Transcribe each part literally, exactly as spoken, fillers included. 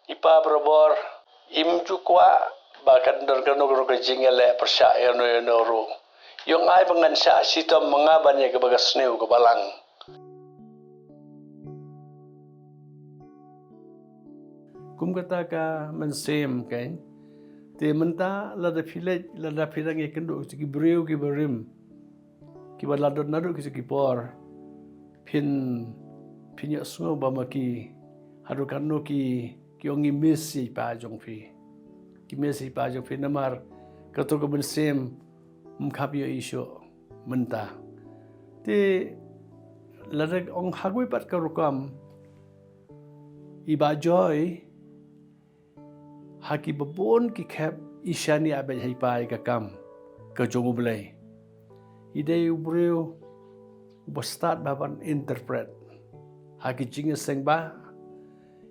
I Pa barabor, im ju kwah ba kan don kano kano ka jingïaleh pyrshah ïa no ïa no ruh. Ïong ai ba ngan shah shitom ma nga ban ïa kaba ka sniew ka balang. Kum kata ka mynsiem, kan. Te mynta lada phi leit, lada phi dang ïakynduh ki briew kiba rim, kiba la don naduh ki ki por, phin, phin ïohsngew ba ma ki, haduh katno ki, ki ong ngi miss ïa i pa jong phi. Ki miss ïa i pa jong phi namar kato ka mynsiem ym kham ïohi shuh mynta. Te lada ong ha kawei pat ka rukom, i Bah Joy, ha kiba bun ki khep i shaniah beit ha i pa ïa ka kam ka jong U Blei. I dei u briew uba stad bha ban interpret ha ki jingïaseng ba,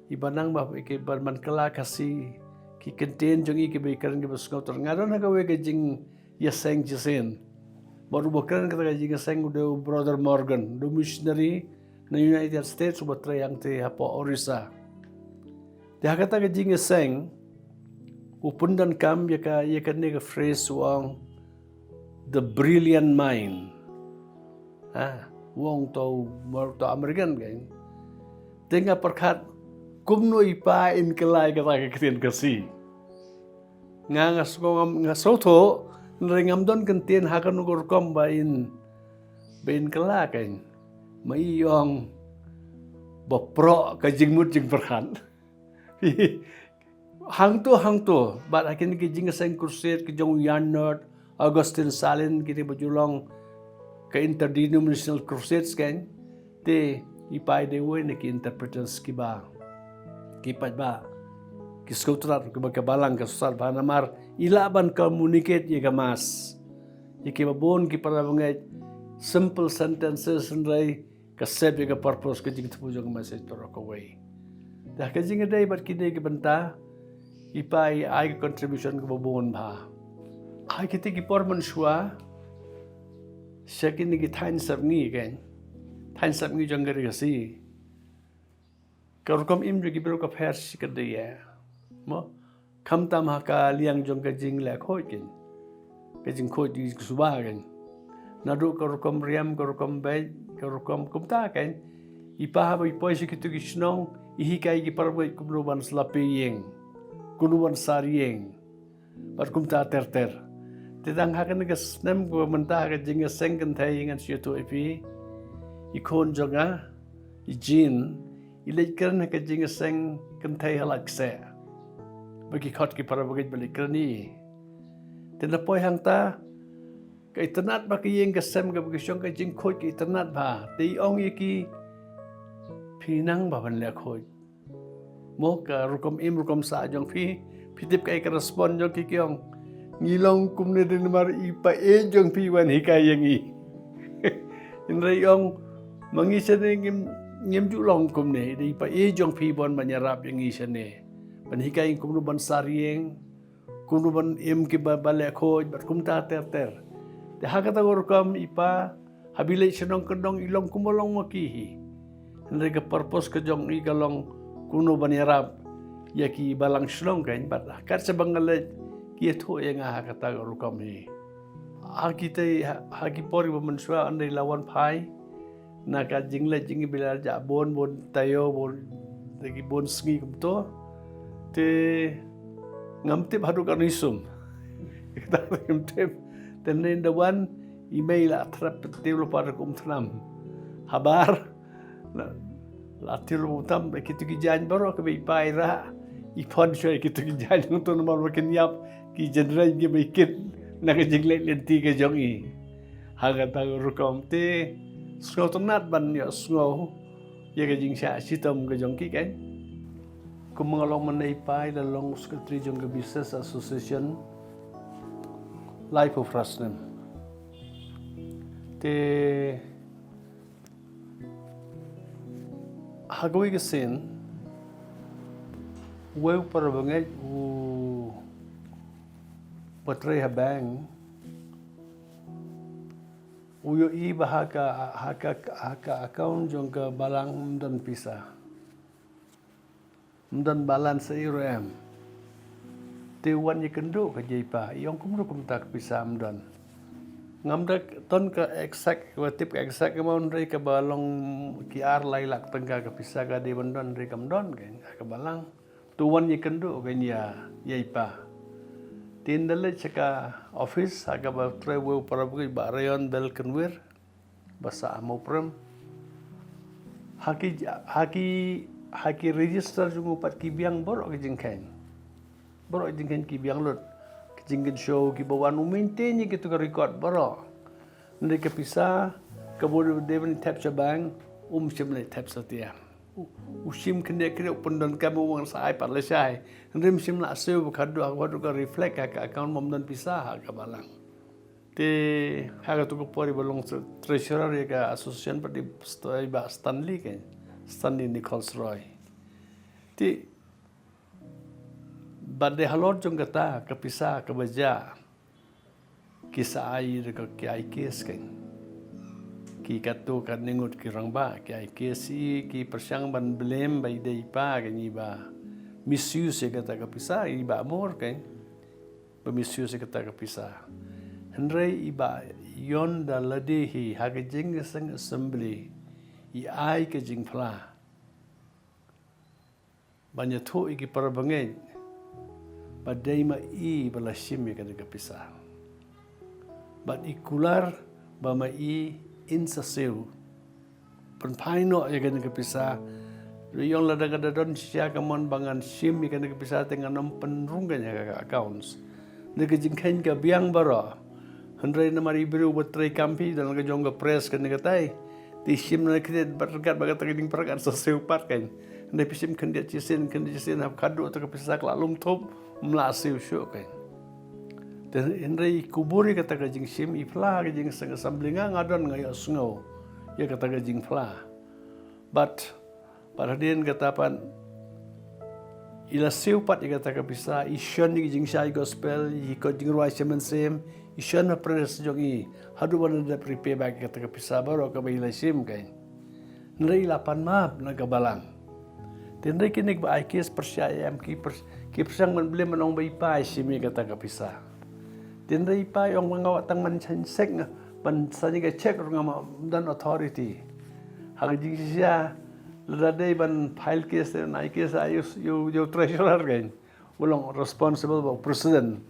iba nang ba ki ban kylla Khasi, ki kyntien jong i kiba i kren kiba sngewtynnat. Nga don ha kawei ka jingïaseng shisien. Bad uba kren kata ka jingïaseng u dei u Brother Morgan, u dei u missionary na United States uba trei hangtei hapoh Orissa. Te ha kata ka jingïaseng, u pyndonkam ïa ka, ïa kane ka phrase u ong, "The brilliant mind." Ha, u ong to, to American, kan. Te nga pyrkhat kumno i pa in kylla ïa kata ka ktien Khasi. Nga, nga sngew ngam, nga sngewthuh, hynrei ngam don kyntien ha kano ka rukom ba in, ba in kylla, kan. Ma i ong ba proh ka jingmut jingpyrkhat. Hangto hangto, bad ha kine ki jingïaseng crusade ki jong u Ian Nord, Augustine Salin, kine ba ju long ka interdenominational crusades, kan. Te i pa i dei uwei na ki interpreters kiba, ki paidbah, ki sngewtynnat kiba ka balang ka sngewtynnat bha namar i lah ban communicate ïa ka mass, ïa kiba bun ki para bangeit, simple sentences, hynrei ka sep ïa ka purpose, ka jingthmu jong ka message baroh kawei. Te ha ka jingïadei bad kine ki bynta, i pa i ai ka contribution kaba bun bha. Ha kite ki por mynshuwa, sha kine ki thaiñ sepngi, kan, thaiñ sepngi jong ka ri Khasi, ka rukom im jong ki briew ka pher shikatdei, mo. Khamtam ha ka liang jong ka jingleh khuid, kan, ka jingkhuid jingsuba, kan. Naduh ka rukom riam, ka rukom beit, ka rukom kumta, kan. I pa haba i poi sha kito ki shnong, i hikai ki para bangeit kumno ban sla pei ïing, kumno ban sar ïing, bad kumta ter ter. Te dang ha kane ka snem kaba mynta ha ka jingïaseng kynthei, ngan shu ïathuh ïa phi, i khun jong nga, i Jean, i leit kren ha ka jingïaseng kynthei ha Laitkaseh. Ba ki khot ki para bangeit ba leit kren ïa i. Te na poi hangta, ka itynnad bha ka ïing ka sem, kaba ki shong ka jingkhuid ka itynnad bha. Te i ong ïa ki, phi nang bha ban leh khuid, mo, ka rukom im rukom sah jong phi. Phi tip kaei ka respond jong ki, ki ong, ngi long kumne dei namar i pa i jong phi wan hikai ïa ngi. Hynrei i ong, ma ngi shane ngim, ngim ju long kumne, dei i pa i jong phi ba wan ban ïarap ïa ngi shane, ban hikai kumno ban sar ïing, kumno ban im kiba, ba leh khuid, bad kumta ter ter. Te ha kata ka rukom i pa, haba i leit sha nongkyndong i long kumba long ma ki hi. Hynrei ka purpose ka jong i ka long kumno ban ïarap ïa ki balang shnong, kan, bad kat shaba nga leit ki ïathuh ïa nga ha kata ka rukom hi. Ha kitei, ha, ha ki por kiba mynshuwa, hynrei la wan phai na ka jingleh jong i ba la jah bun bun taïew, bun, da ki bun sngi kumto. Te ngam tip haduh katno i sum. Kata ngam tip. Te hynrei ynda wan i mei la threp, te u la pat kum thnam. Habar la, la tip u tam, kito ki jaiñ baroh kaba i pa i rah, i phon shuwa ïa kito ki jaiñ, kumto namar ba kin ïap ki jingïaseng kiba i kit na ka jingleh lynti ka jong i. Ha kata ka rukom te sngewtynnat ban ïohsngew ïa ka jingshah shitom ka jong ki, kan. Kum nga long mynne, i pa i la long secretary jong ka Business Association lai phew phra snem. Te ha kawei ka sien, uwei u para bangeit uba trei ha bank, u ïohi ba ha ka, ha ka, ha ka account jong ka balang ym don pisa. Ym don balance ei ruh em. Te wan ïakynduh ka jaipa, i ong kumno kumta ka pisa ym don. Ngam da ton ka exact, ka tip ka exact ka amount, hynrei kaba long ki ar lai lak tyngka ka pisa ka dei ban don, hynrei kam don ka, ka balang. Te wan ïakynduh ka ïa, ïa i pa. Te ynda leit sha ka office, ha kaba trei uwei u parabangeit, Bah Rayon Belkynwir, ba sah ha Mawprem. Ha ki, ha ki, ha ki register jong u pat ki biang baroh ki jingkheiñ. Baroh ki jingkheiñ ki biang lut. Ki jingkynshew kiba wan, u maintain ïa kito ka record baroh. Hynrei ka pisa, kaba u dei ban thep sha bank, um shym leit thep satia. U, u shim khyndiat khyndiat, u pyndonkam, u ong sa ai pat lashai. Hynrei um shym la siew ba ka dei, ka dei ka reflect ha ka account ba ym don pisa ha ka balang. Te ha kato ka por i ba long tre-, treasurer ïa ka association pat i St-, i Bah Stanley, ka Stanley Nichols Roy. Te bad dei halor jong kata ka pisa kaba jia, ki sa ai da ka, ki ai case, ka. Ki katto katne ngut ki rangbah ki ai case, i ki pyrshang ban blame ba i dei i pa, ka, i ba misuse ïa kata ka pisa, i Bah Mor, ka, ba misuse ïa kata ka pisa. Hynrei i Bah Yon da lade hi ha ka jingseng assembly, i ai ka jingphla ban ïathuh ïa ki parabangeit ba dei ma i ba la shim ïa kane ka pisa. Bad i kular ba ma i in sa siew pynphai noh ïa kane ka pisa. Ruh i ong lada ka da don shisha ka mon ba ngan shim ïa kane ka pisa te ngan ym pynrung ka ïa ka accounts. Hynrei ka jingkheiñ ka biang baroh. Hynrei namar i briew ba trei kam phi, don ka jong ka press kane katai. Te shim na khyndiat bad ryngkat bad kata ka jingpyrkhat sa siew pat, ka. Hynrei phi shim khyndiat shisien, khyndiat shisien, hap khadduh ta ka pisa ka la lum thup, ym lah siew shuh, ka. Te hynrei i kubur ïa kata ka jingshim, i phla ka jingseng assembly, nga nga don nga ïohsngew ïa kata ka jingphla. Bad, bad hadien kata pat, i la siew pat ïa kata ka pisa, i shon ïa ka jingshai gospel, i kot jingrwai sha mynsiem, i shon ha press jong i, haduh ban da repay back ïa kata ka pisa baroh kaba i la shim, ka. Hynrei i la pan map na ka balang. Te hynrei kine kiba ai case pyrshah ïa em, ki pyr-, ki pyrshang ban blame, ban ong ba i pa i shim ïa kata ka pisa. Te hynrei i pa i ong ba nga wat tang ban sign check, nga ban sign ïa ka check ruh ngam don authority. Ha ka jingshisha, lada dei ban file case, te ai case ïa u, ïa u, ïa u treasurer, ka. U long responsible, bad u president.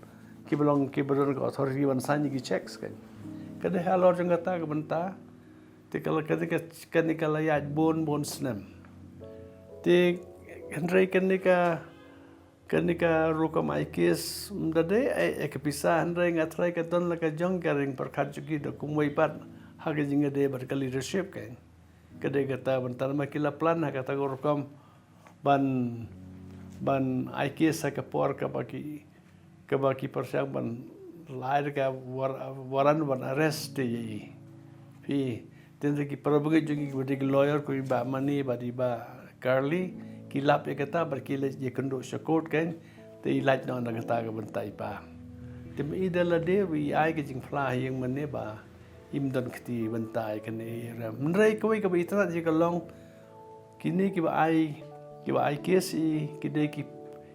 Kiba long, kiba don ka authority ban sign ïa ki checks, ka. Ka dei halor jong kata ka bynta. Te ka la, kane ka, kane ka la ïaid bun bun snem. Te hynrei kane ka, kane ka rukom ai case, ym da dei ai, ai ka pisa, hynrei nga tharai ka don la ka jong ka ring pyrkhat jong ki da kumwei pat ha ka jingïadei bad ka leadership, ka. Ka dei kata bynta ma ki la plan ha kata ka rukom ban, ban ai case ha ka por kaba ki, kaba ki pyrshang ban lai da ka war-, warrant ban arrest ïa i. Phi, te hynrei ki parabangeit jong i kiba dei ki lawyer, ko i Bah Mani bad i Bah Carly, ki lap ïa kata bad ki leit ïakynduh sha court, ka. Te i lait noh na kata ka bynta i pa. Te ma i da lade ruh i ai ka jingphla ha ïing mane ba im don kti bynta ïa kane i rem. Hynrei kawei kaba itynnad ïa ka long, kine kiba ai, kiba ai case i, ki dei ki,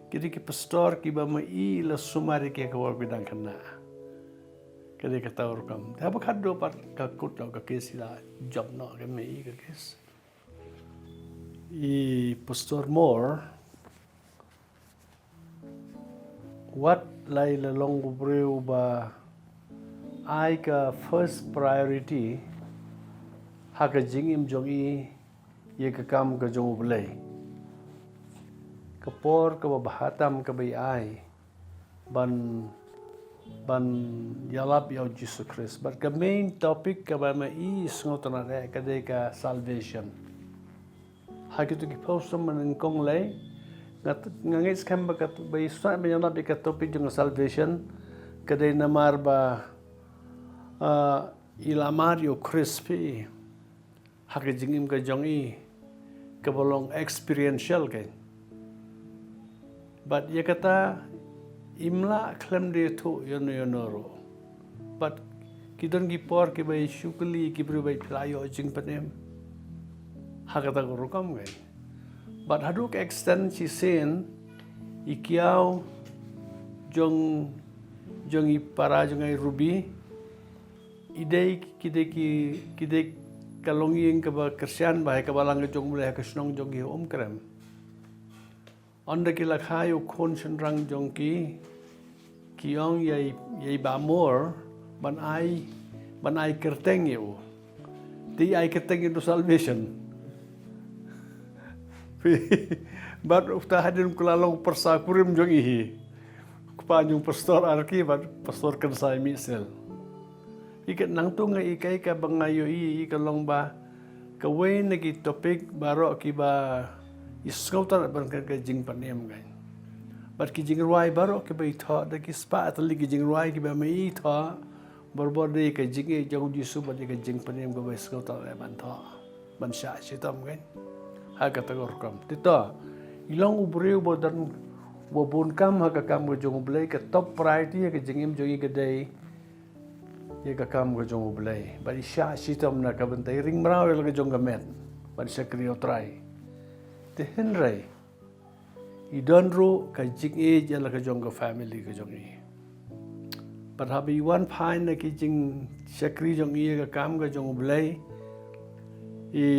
ki dei ki pastor kiba ma i la sumar ïa ki ha ka por ba dang khynnah. Ka dei kata ka rukom. Te haba khadduh pat ka kut noh ka case, i la jop noh ka ma i ka case. I Pastor Moore, wat la i la long u briew ba ai ka first priority ha ka jingim jong i ïa ka kam ka jong U Blei. Ka por kaba bha tam kaba i ai ban, ban ïalap ïa u Jisu Khrist. Bad ka main topic kaba ma i sngewtynnad eh ka dei ka salvation. Ha kito ki phew snem ba nyngkong lei, nga t-, nga ngeit skhem ba ka t-, ba i sngewtynnad ban ïalap ïa ka topic jong ka salvation, ka dei namar ba, ah, i la mad ïa u Khrist phi ha ka jingim ka jong i, kaba long experiential, ka. Bad ïa kata im lah khlem da ïathuh ïano ïano ruh. Bad ki don ki por kiba i shu kylli ki briew ba i, phi la ïoh jingpynim ha kata ka rukom, ka. But haduh ka extent shisien i kiaw jong, jong i para jong i Ruby, i dei ki dei ki, ki dei ka longïing kaba Khristan ba ha kaba lang ka jong u Blei ha ka shnong jong ki ha Umkrem. Ynda ki la kha ïa u khun shynrang jong ki, ki ong ïa i, ïa i Bah Moore ban ai, ban ai kyrteng ïa u. Te i ai kyrteng ïa u Salvation. Bad uta hadien ka la long pyrsa kurim jong i hi. Kpa jong Pastor Arki bad Pastor Kynsai Michel. I ka nangta nga i kai kaba nga ïohi i ka long ba kawei na ki topic baroh kiba i sngewtynnad ban kren ka jingpynim kan. Bad ki jingrwai baroh kiba i thoh da ki spah tylli ki jingrwai kiba me i thoh, barabor da ka jingïeit jong u Jisu bad ka jingpynim kaba i sngewtynnad ban thoh, ban shah shitom kan. Ha kata ka rukom. Te to, i long u briew ba don, ba bun kam ha ka kam ka jong u Blei, ka top priority ha ka jingim jong i ka dei ïa ka kam ka jong u Blei. Bad i shah shitom na ka bynta i ring mraw ïa la ka jong ka met. Bad i shakri ïa u Trai. Te hynrei i don ruh ka jingïeit ïa la ka jong ka family ka jong i. Bad haba i wan phai na ki jingshakri jong i ïa ka kam ka jong u Blei, i,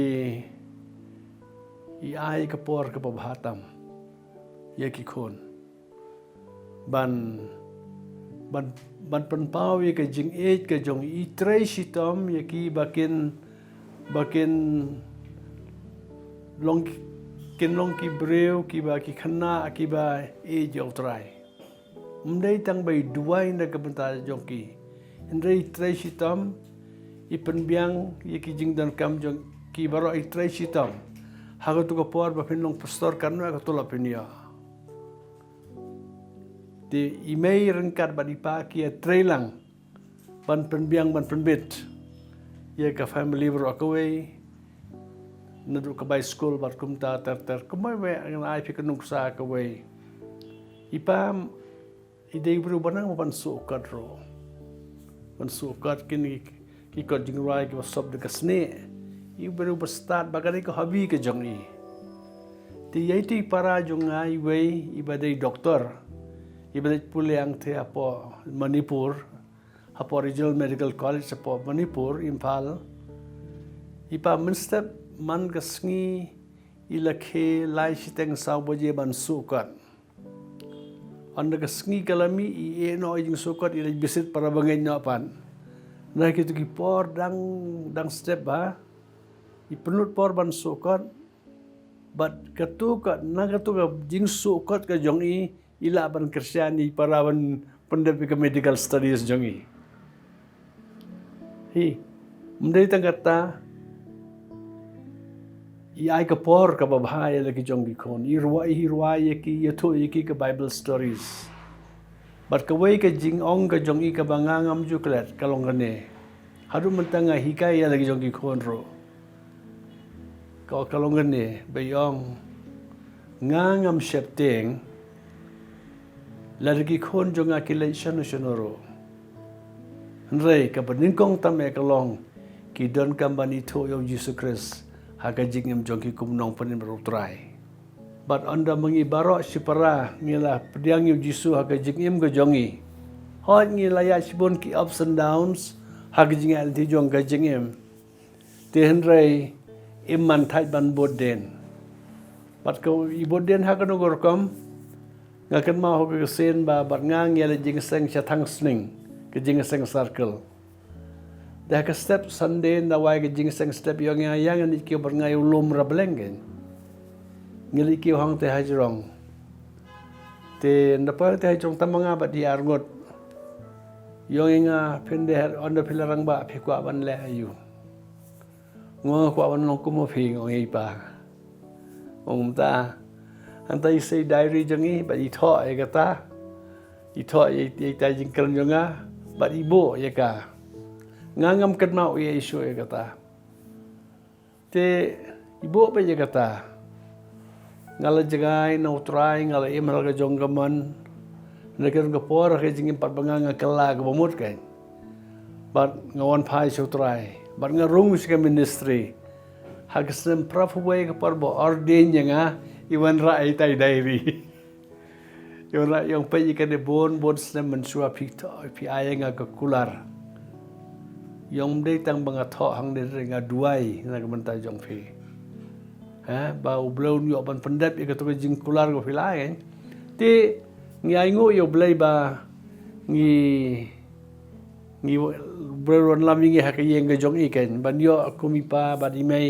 i ai ka por kaba bha tam ïa ki khun. Ban, ban, ban pynpaw ïa ka jingïeit ka jong i, i trei shitom ïa ki ba kin, ba kin long, kin long ki briew kiba, ki khynnah kiba ïeit ïa u Trai. Ym dei tang ba i duwai na ka bynta jong ki, hynrei i trei shitom, i pynbiang ïa ki jingdonkam jong ki baroh, i trei shitom. Ha katu ka por ba phin long pastor katno katno la phin ïoh. Te i mei ryngkat bad i pa ki ïa trei lang ban pynbiang ban pynbit ïa ka family baroh kawei. Naduh ka bai skul bad kumta ter ter, kumba me ngan ai phi ka nuksa kawei. I pa i dei briew ba nang ban shu kot ruh. Ban shu kot kine ki kot jingrwai kiba sop da ka snieh. I briew ba stad ba ka dei ka hobby ka jong i. Te ïa i te i para jong nga iwei iba dei doktor, iba dei pule angthe hapoh Manipur, hapoh Regional Medical College hapoh Manipur, Imphal. I pa mynstep man ka sngi i la khie lai shiteng saw baje ban shu kot. Ynda ka sngi ka la mih i ïeh noh i jingshu kot, i leit bisit para bangeit noh pat. Na kitu ki por dang, dang step ba i pynlut por ban shu kot. Bad katu ka, na katu ka jingshu kot ka jong i, i lah ban kyrshan ïa i para ban pyndep ïa ka medical studies jong i. Hi, ym dei tang kata, i ai ka por kaba bha ïa la ki jong ki khun, i rwai, i rwai ïa ki, ïathuh ïa ki ka Bible stories. Bad kawei ka jingong ka jong i kaba nga ngam ju klet ka long kane. Haduh mynta nga hikai ïa la ki jong ki khun ruh. Ka, ka long kane, ba i ong, nga ngam sheptieng lada ki khun jong nga ki leit shano shano ruh. Hynrei kaba nyngkong tam eh ka long, ki donkam ban ithuh ïa u Jisu Khrist ha ka jingim jong ki kum nongpynim bad u Trai. Bad ynda ma ngi baroh shipara ngi la pdiang ïa u Jisu ha ka jingim ka jong ngi, hooid ngi la ïaid shibun ki ups and downs ha ka jingïaid lynti jong ka jingim. Te hynrei im man thait ban bud dien. Bad ka i bud dien ha kano ka rukom, nga kynmaw ha ka sien ba bad nga ngi ïa leit jingïaseng sha Thangsning, ka jingïaseng circle. Te ha ka step Sunday ynda wai ka jingïaseng step ïong ïa nga, ïa nga ngi kiew bad nga ïa u lum Rableng kein. Ngi leit kiew hangtei ha jrong. Te ynda poi hangtei ha jrong tang ma nga bad i arngut. Ïong ïa nga, phin dei, ynda phi la rangbah phi kwah ban leh aïu? Nga ong nga kwah ban long kum ma phi, nga ong ïa i pa. Nga ong mynta. Hangta i sei diary jong i bad i thoh ïa kata. I thoh ïa, ïa ita i jingkren jong nga bad i buh ïa ka. Nga ngam kynmaw ïa i shuh ïa kata. Te i buh beit ïa kata. Nga la jngai na u Trai, nga la im ha la ka jong ka mon. Na ka jong ka por ha ka jingim pat ba nga, nga kylla kaba mut kein. Bad nga wan phai sha u Trai bad nga rung sha ka ministry. Ha ka snem phra phew wei ka por ba ordain ïa nga Iwan ra ai tai diary. Iwan ra yong pe i kane bon bon snem man shwa phi tho, phi ai nga ka kular. Yong mdei tang ba nga tho hang de nga duai na ka bynta jong phi. Ha, ba u Blei un yoh ban pyndep ïa ka tu ka jingkular ko phi lai kan. Te ngi ai ngu ïa u Blei ba ngi ngi Blei wan lam ïa ngi ha ka ïing ka jong i kan ban yoh kum i pa bad i mei.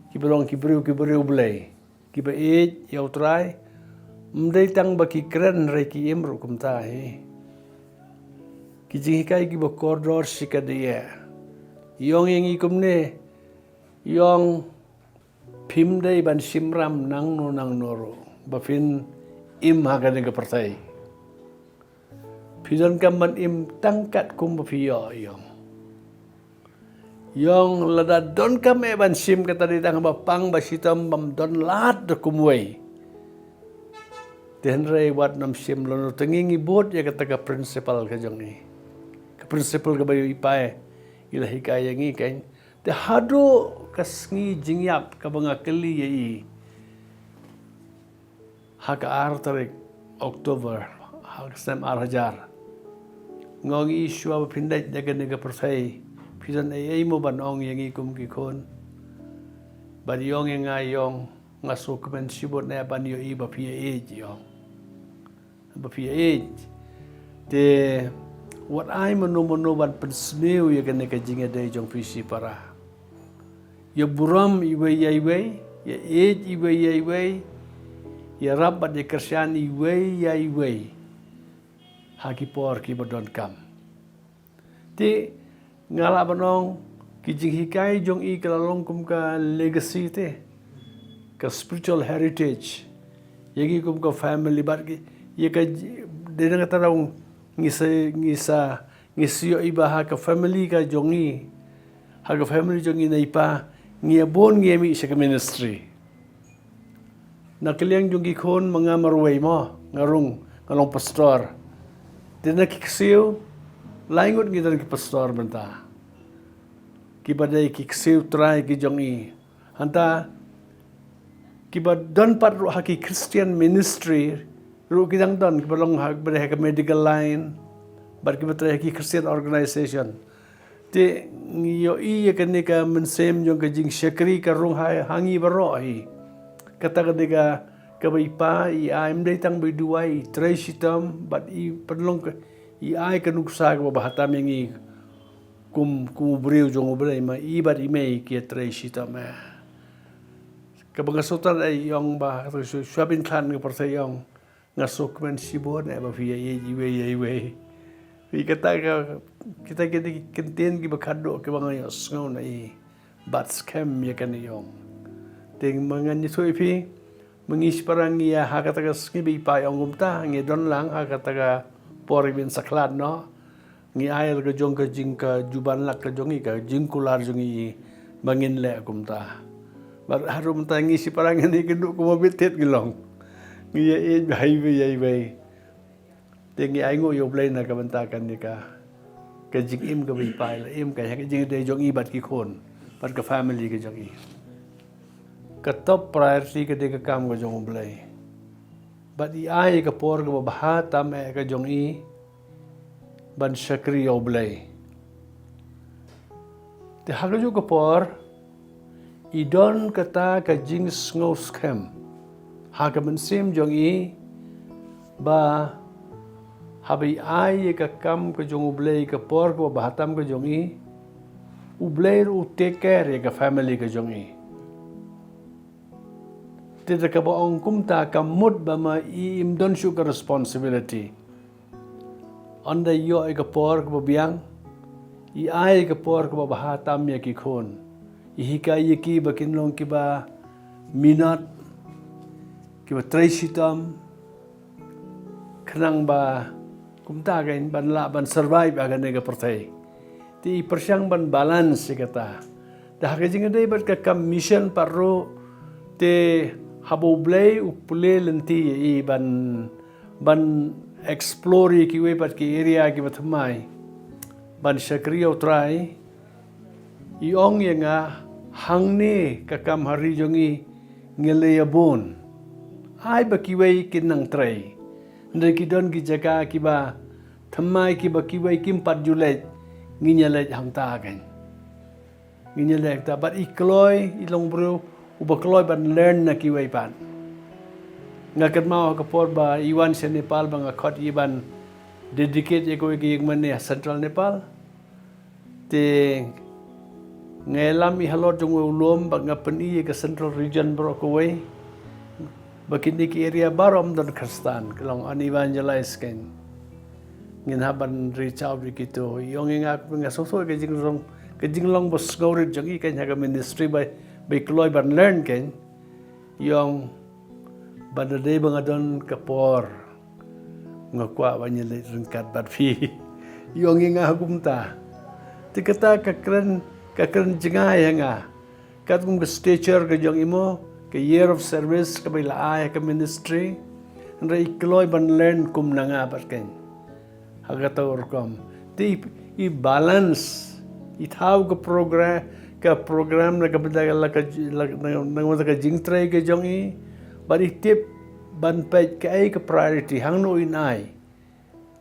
Ki ba long ki briew ki briew Blei. Ki ba ïeit ïa u Trai. Mdei tang ba ki kren re ki im ruh kumta hi. Ki jinghikai ki ba kordor shi ka de ïa. Yong ïa ngi kumne. Yong phim dei ban shimram nangno nangno ruh ba phin im ha kane ka pyrthei. Phi donkam ban im tang kat kum ba phi ïoh yong. Yong lada donkam eh ban shim kata dei tang ba pang ba shitom bam don lad da kumwei. Te hynrei wat nam shim lano te ngi ngi bud ïa kata ka principle ka jong i. Ka principle ka ba ïoh i pa i la hikai ïa ngi kan. Te haduh ka sngi jingïap ka ba nga kylli ïa i. Ha ka ar tarik October, ha ka snem ar hajar. Nga ong i shwa ba phin dei da kane ka pyrthei. Phi don ei ei mo ban ong ïa ngi kum ki khun. Bad yong ïa nga yong nga sngewkmen shibun eh ban ïoh i ba phi ïa ïeit yong. Ba phi ïa ïeit. Te wat ai mano mano ban pynsniew ïa kane ka jingïadei jong phi shi para. Ïa burom iwei ïa iwei, ïa ïeit iwei ïa iwei, ïa rap bad ïa kyrshan iwei ïa iwei. Ha ki por ki ba donkam. Te nga lah ban ong ki jinghikai jong i ka la long kum ka legacy te. Ka spiritual heritage. Ïa ngi kum ka family bad ki ïa ka dei na ka ta dong ngi sa ngi sa ngi sa ïoh i ba ha ka family ka jong i. Ha ka family jong i na i pa ngi ïa bun ngi ïa mih sha ka ministry. Na ka liang jong ki khun ma nga marwei mo nga rung nga long pastor. Te na ki ksiew lai ngut ngi don ki pastor mynta. Ki ba dei ki ksiew trai ki jong i. Hanta ki ba don pat ruh ha ki Christian ministry ruh ki dang don ki ba long ha ki ba dei ha ka medical line. Bad ki ba trai ha ki Christian organization. Te ngi ïoh i ïa kane ka mynsiem jong ka jingshakri ka rung ha ha ngi baroh hi. Kata kane ka ka ba i pa i ai mdei tang ba i duwai i trei shitom bad i pynlong ka i ai ka nuksa ka ba bha tam ïa ngi kum kum u briew jong u Blei ma i bad i mei ki ïa trei shitom eh. Ka ba nga sngewthuh ai ïong ba ka shu shu bin khan ka pyrthei ïong. Nga sngewkmen shibun eh ba phi ïa ïeit iwei ïa iwei. Phi kata ka kita kita ki kyntien ki ba khadduh ki ba nga ïoh sngew na i. Bad skhem ïa kane ïong. Te ma ngan ïathuh ïa phi ma ngi shipara ngi ïa ha kata ka sngi ba i pa ïong kumta ngi don lang ha kata ka por i bin sakhlad noh. Ngi ai ka jong ka jing ka juban lak ka jong i ka jingkular jong i ba ngin leh kumta. Bad harum ta ngi shipara ngi ni kynduh kumba bit tet ngi long. Ngi ïa ïeit ba iwei ïa iwei. Te ngi ai nguh ïa u Blei na ka bynta kane ka ka jingim ka ba i pa i la im ka ïa ka jingdei jong i bad ki khun bad ka family ka jong i. Ka top priority ka dei ka kam ka jong u Blei. Bad i ai ka por ka ba bha tam eh ka jong i. Ban shakri ïa u Blei. Te ha kajuh ka por i don kata ka jingsngew skhem ha ka mynsiem jong i ba haba i ai ïa ka kam ka jong u Blei ka por ka ba bha tam ka jong i u Blei ruh u take care ïa ka family ka jong i. Te da ka ba ong kumta ka mut ba ma i im don shuh ka responsibility. Ynda ïoh ïa ka por ka ba biang i ai ïa ka por ka ba bha tam ïa ki khun. I hikai ïa ki ba kin long ki ba minot ki ba trei shitom. Khnang ba kumta ka in ban lah ban survive ha kane ka pyrthei. Te i pyrshang ban balance ïa kata. Da ha ka jingdei bad ka kam mission pat ruh te haba u Blei u pule lynti ïa i ban ban explore ïa kiwei pat ki area ki ba thymmai ban shakri ïa u Trai. I ong ïa nga hangne ka kam ha ri jong i ngi leh ïa bun. ai ba kiwei kin nang trei. Hynrei ki don ki jaka kiba thymmai kiba kiwei kim pat ju leit, ngin ïa leit hangta kein. Ngin ïa leit hangta, bad i kloi, i long briew uba kloi ban learn na kiwei pat. Nga kynmaw ha ka por ba i wan sha Nepal ba nga khot ïa i ban dedicate ïa kawei ka ïing mane ha Central Nepal. Te nga ïalam i halor jong uwei u lum, bad nga pyni ïa ka Central Region baroh kawei ba kine ki area baroh ym don Khristan, ka long unevangelize kein. Ngin hap ban reach out ïa kito. I ong ïa nga, nga sngewthuh ka jinglong, ka jinglong ba sngewrit jong i kein ha ka ministry ba, ba i kloi ban learn kein. I ong, ba da dei ba nga don ka por, nga kwah ban ïa leit ryngkat bad phi. I ong ïa nga kumta. Te kata ka kren, ka kren jngai ha nga. Katkum ka stature ka jong i mo, ka year of service kaba i la ai ha ka ministry. Hynrei i kloi ban learn kum na nga pat kein. Ha kata ka rukom. Te i, i balance, i thaw ka program, ka program na ka bynta ka, la ka, la, na, na ka bynta ka jingtrei ka jong i, bad i tip ban peit kaei ka priority, hangno in ai,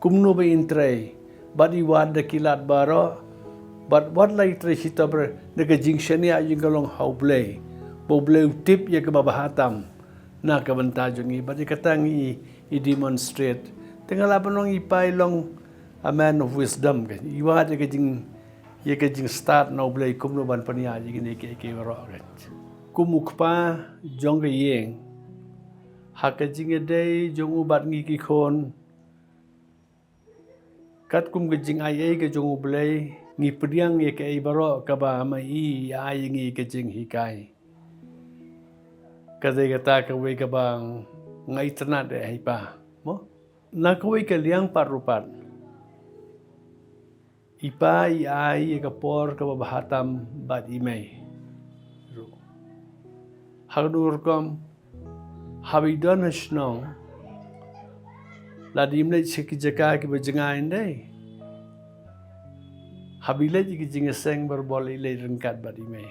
kumno ba in trei, bad i wad da ki lad baroh, bad wat la i trei shitom re, na ka jingshaniah jong ka long ha U Blei, ba U Blei u tip ïa kaba bha tam na ka bynta jong i, bad ïa kata ngi i demonstrate. Te nga lah ban ong i pa i long a man of wisdom, ka, i wad ïa ka jing, ïa ka jingstad na U Blei kumno ban pynïaid ïa kine kiei kiei baroh, ka. Kum u kpa jong ka ïing, ha ka jingïadei jong u bad ngi ki khun, katkum ka jingai ei ka jong U Blei, ngi pdiang ïa kaei baroh kaba ma i ïa ai ïa ngi ka jinghikai. Ka dei kata kawei kaba nga itynnad eh ha i pa. Mo? Na kawei ka liang pat ruh pat, i pa i ai ïa ka por kaba bha tam bad i mei ruh. Ha kano rukom, haba i don ha shnong, lada im leit sha ki jaka kiba jngai, hynrei haba i leit ïa ki jingïaseng barabor i leit ryngkat bad i mei.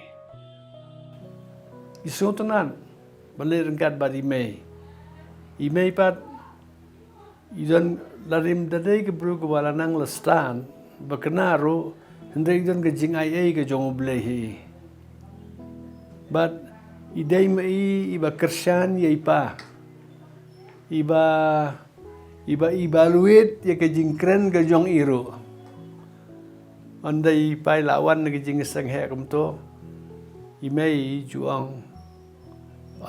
I sngewtynnad ban leit ryngkat bad i mei. I mei pat, i don, lada im da dei ka briew kaba la nang la stad, ba kane ruh, hynrei i don ka jingai ei ka jong U Blei hi. Bad i dei ma i, iba kyrshan ïa i pa, iba, iba, iba evaluate ïa ka jingkren ka jong i ruh. Ynda i pa i la wan na ka jingïaseng heh kumto, i mei i ju ong,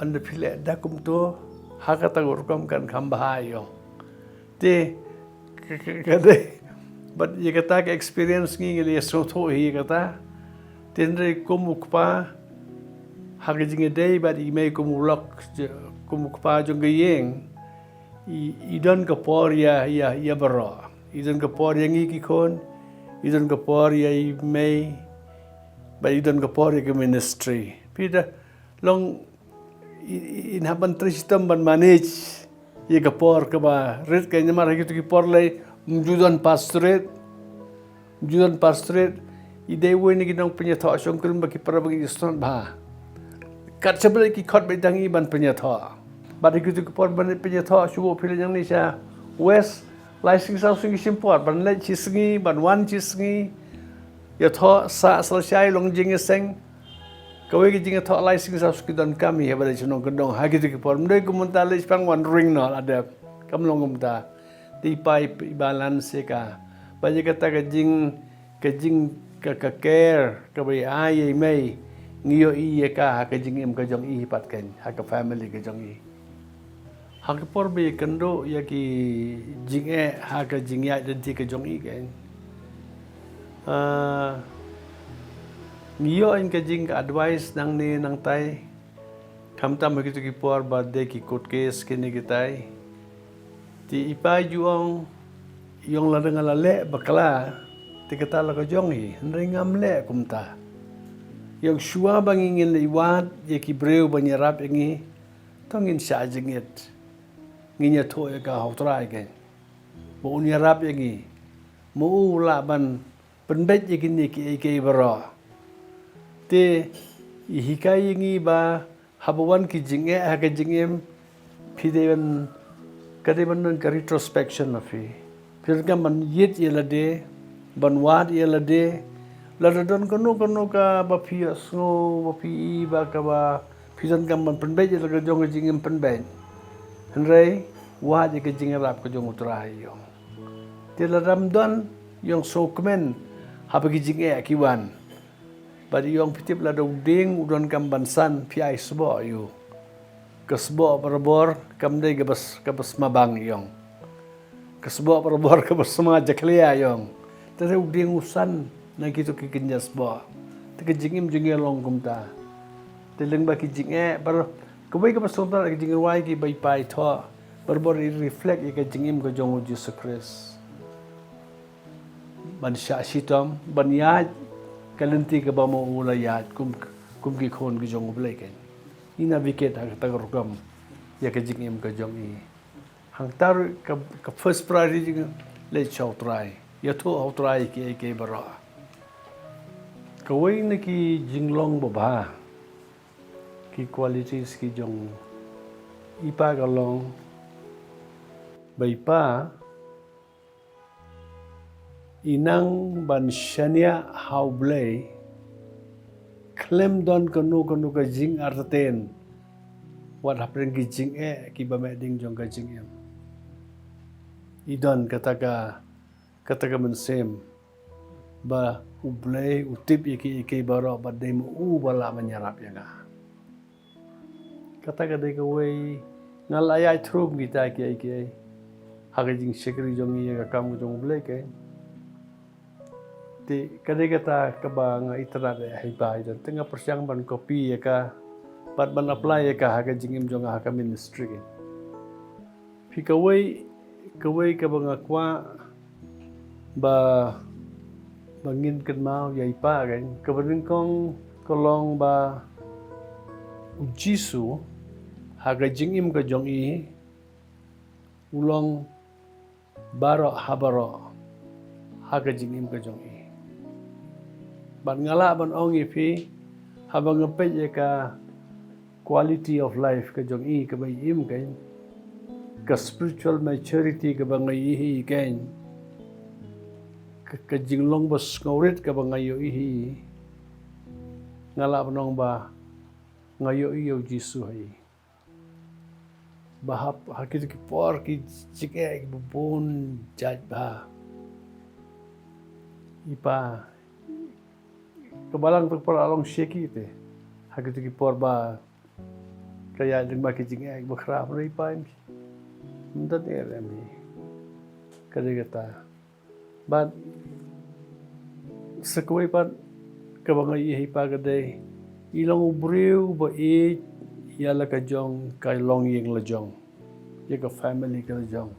ynda phi leh da kumto, ha kata ka rukom kan kham bha, i ong. Te ka, ka, ka dei, bad ïa kata ka experience ngi, ngi la ïa sngewthuh hi ïa kata. Te hynrei kum u kpa, ha ka jingïadei bad i mei kum u lok, kum u kpa jong ka ïing, i, i don ka por ïa, ïa, ïa baroh. I don ka por ïa ngi ki khun, i don ka por ïa i mei, bad i don ka por ïa ka ministry. Phi da long, i, i, in hap ban trei shitom ban manage ïa ka por kaba rit, ka namar ha kito ki por lei ym ju don pastorate, ym ju don pastorate. I dei wei na ki nongpynïathoh shongkurim ba ki para ba ngi sngewtynnad bha. Kat shaba leit ki khot beit da ngi ban pynïathoh. Bad ha kito ki por ban pynïathoh, shu buh phi leit nangne sha West, lai sngi saw sngi ki shim por ban leit shi sngi, ban wan shi sngi. Ïathoh sah sa lashai, long jingïaseng. Kawei ka jingïathoh lai sngi saw sngi donkam hi haba leit sha nongkyndong ha kito ki por. Ym dei kum mynta, leit shaphang wan ring noh la dep. Kam long kumta. Te i pa i balance ïa ka. Bad ïa kata ka jing, ka jing, ka, ka care kaba i ai ïa i mei, ngi ïohi ïa ka ha ka jingim ka jong i pat kein, ha ka family ka jong i. Ha ka por ba i kynduh ïa ki jingeh ha ka jingïaid lynti ka jong i kein, ah, ngi ïoh ïa ka jing, ka advice nangne nangtai. Khamtam ha kito ki por ba dei ki court case kine kitai. Te i pa i ju ong, i ong lada nga la leh bakla, te kata la ka jong hi, hynrei ngam leh kumta. I ong shuwa ba ngi ngin leit wad ïa ki briew ban ïarap ïa ngi, to ngin shah jingit. Ngin ïathuh ïa ka ha U Trai kein, ba un ïarap ïa ngi, ma u lah ban pynbeit ïa kine kiei kiei baroh. Te i hikai ïa ngi ba haba wan ki jingeh ha ka jingim, Phi dei ban, ka dei ban don ka retrospection na phi. Phi donkam ban ïit ïa lade, ban wad ïa lade. Lada don kano kano kaba phi ïohsngew ba phi i ba kaba phi donkam ban pynbeit ïa la ka jong ka jingim, pynbeit. Hynrei wad ïa ka jingïarap ka jong U Trai ïa ong. Te lada ym don, ïohsngew kmen ha ba ki jingeh ki wan. Bad ïa ong, phi tip, lada u dieng u donkam ban san, phi ai sboh ïa u. Ka sboh barabor kam dei kaba s-, kaba sma bang, ïa ong. Ka sboh barabor kaba sma jakhlia, ïa ong. Te u dieng u san na kito ki kynja sboh. Te ka jingim jong ngi long kumta. Te lyngba ki jingeh, bar-, kawei kaba sngewtynnat, ka jingrwai kiba i pa i thoh, barabor i reflect ïa ka jingim ka jong U Jisu Khrist. Ban shah shitom, ban ïaid ka lynti kaba ma u la ïaid, kum, kum ki khun ki jong U Blei, kan. I navigate ha kata ka rukom ïa ka jingim ka jong i. Hangta ruh ka, ka first priority jong i, leit sha U Trai, ïathuh ha U Trai kiei kiei baroh. Kawei na ki jinglong babha, ki qualities ki jong i pa ka long ba i pa i nang ban shaniah ha U Blei khlem don kano kano ka jingartatien, wat hapdeng ki jingeh kiba meh ding jong ka jingim. I don kata ka, kata ka mynsiem ba U Blei u tip ïa kiei kiei baroh, bad dei ma u ba lah ban ïarap ïa nga. Kata ka dei kawei, nga la ïaid through kita kiei kiei ha ka jingshakri jong ngi ïa ka kam ka jong U Blei, kan. Te ka dei kata kaba nga itynnad ïa i pa, i don, te nga pyrshang ban copy ïa ka bad ban apply ïa ka ha ka jingim jong nga ha ka ministry, kan. Phi, kawei, kawei kaba nga kwah ba, ba ngin kynmaw ïa i pa, kan, kaba nyngkong ka long ba U Jisu ha ka jingim ka jong i u long baroh ha baroh ha ka jingim ka jong i. Bad nga lah ban ong ïa phi, haba nga peit ïa ka quality of life ka jong i kaba i im, kan, ka spiritual maturity kaba nga ïohi, kan, ka, ka jinglong ba sngewrit kaba nga ïohi, nga lah ban ong ba nga ïohi ïa U Jisu ha i. Ba hap, ha kito ki por ki jingeh kiba bun jait bha, i pa, ka balang tu ka por la long shaky te. Ha kito ki por ba ka ïaid lyngba ki jingeh kiba khraw, hynrei i pa im, ym don ei ruh em hi. Ka dei kata. Bad sa kawei pat kaba nga ïohi ha i pa ka dei, i long u briew ba ïeit ïa la ka jong ka longïing la jong, ïa ka family ka la jong.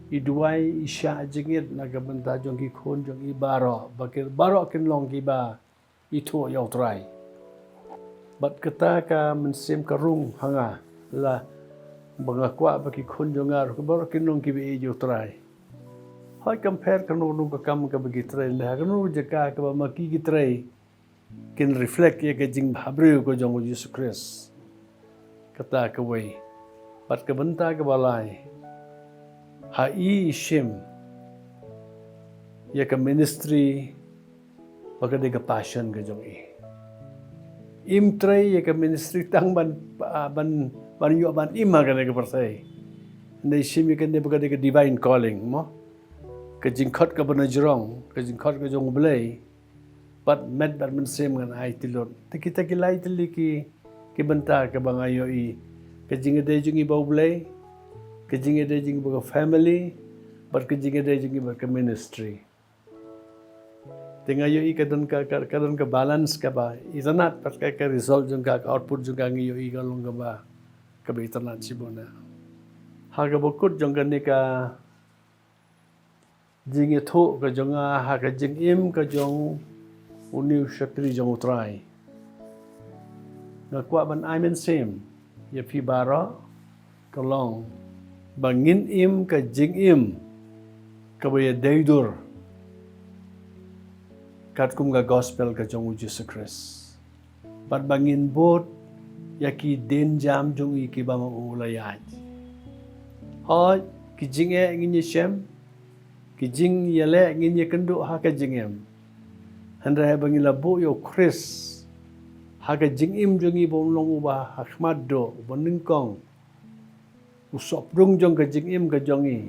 I duwai, i shah jingit na ka bynta jong ki khun jong i baroh, ba ki baroh kin long kiba ithuh ïa U Trai. Bad kata ka mynsiem ka rung ha nga, la ba nga kwah ba ki khun jong nga ruh baroh kin long kiba ïeit ïa U Trai. Hooid, compare kano kano ka kam kaba ki trei, lane ha kano ka jaka kaba ma ki ki trei, kin reflect ïa ka jingbhabriew ka jong U Jisu Khrist. Kata kawei. Bad ka bynta kaba lai, ha i i shim ïa ka ministry ba ka dei ka passion ka jong i. Im trei ïa ka ministry tang ban, ban, ban ïoh ban im ha kane ka pyrthei. Hynrei i shim ïa kane ba ka dei ka divine calling, mo, ka jingkhot kaba na jrong, ka jingkhot ka jong U Blei. Bad met bad mynsiem ngan ai tylli. Te kita ki lai tylli ki, ki bynta kaba nga ïohi, ka jingïadei jong i bad U Blei, ka jingïadei jong i bad ka family, bad ka jingïadei jong i bad ka ministry. Te nga ïohi ka don ka, ka, ka don ka balance kaba itynnad, bad ka, ka result jong ka, ka output jong ka, nga ïohi ka long kaba, kaba itynnad shibun. Ha kaba kut jong kane ka jingïathuh ka jong nga ha ka jingim ka jong une u shakri jong U Trai, nga kwah ban ai mynsiem ïa phi baroh, ka long ba ngin im ka jingim kaba ïadei dur katkum ka gospel ka jong U Jisu Khrist. Bad ba ngin bud ïa ki dienjam jong i kiba ma u la ïaid. Hooid, ki jingeh ngin ïashem, ki jingïaleh ngin ïakynduh ha ka jingim. Hynrei haba ngi la buh ïa u Khrist ha ka jingim jong ngi, ba un long uba ha khmat duh, uba nyngkong, u sohpdung jong ka jingim ka jong ngi.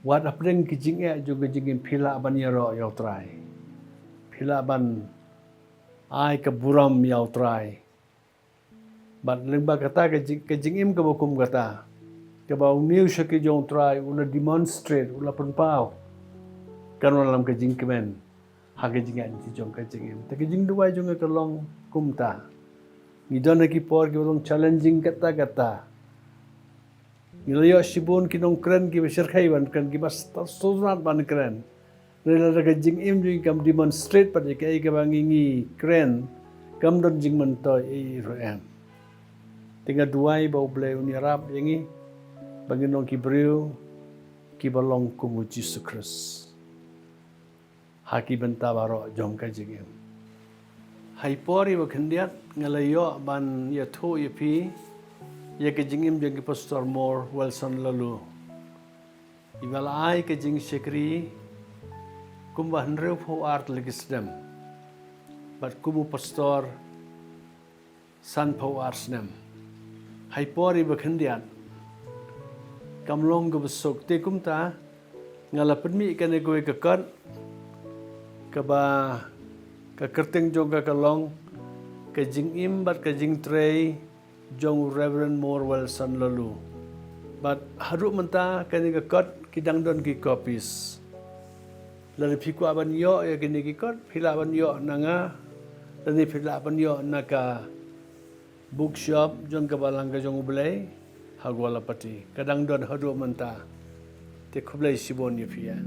Wat hapdeng ki jingeh jong ka jingim, phi lah ban ïaroh ïa u Trai. Phi lah ban ai ka burom ïa u Trai. Bad lyngba kata ka jing, ka jingim kaba kum kata, kaba u niew shakri jong u Trai u la demonstrate, u la pynpaw kan wallam ka jingkmen ha ka jingïaid lynti jong ka jingim. Te ka jingduwai jong nga ka long kumta. Ngi don ha ki por kiba long challenging katta katta. Ngi la ïoh shibun ki nongkren kiba shyrkhei ban kren, kiba sngewtynnat sngewtynnat ban kren. Hynrei lada ka jingim jong ngi kam demonstrate pat ïa kaei kaba ngi, ngi kren, kam don jingmyntoi ei ei ruh em. Te nga duwai ba U Blei un ïarap ïa ngi ba ngin long ki briew kiba long kum U Jisu Khrist ha ki bynta baroh jong ka jingim. Ha i por iba khyndiat nga la ïoh ban ïathuh ïa phi ïa ka jingim jong i Pastor Moore Wilson Laloo, iba la ai ka jingshakri kumba hynriewphew ar tylli ki snem bad kum u pastor sanphew ar snem. Ha i por iba khyndiat, kam long kaba suk. Te kumta nga la pynmih kane kawei ka kot kaba ka kyrteng jong ka ka long Ka Jingim bad ka Jingtrei jong u Reverend Moore Wilson Laloo. Bad haduh mynta kane ka kot ki dang don ki copies. Lada phi kwah ban ïoh ïa kine ki kot, phi lah ban ïoh na nga, lane phi lah ban ïoh na ka bookshop jong ka Balang ka jong U Blei ha Gwalapati. Ka dang don haduh mynta. Te khublei shibun ïa phi ïa.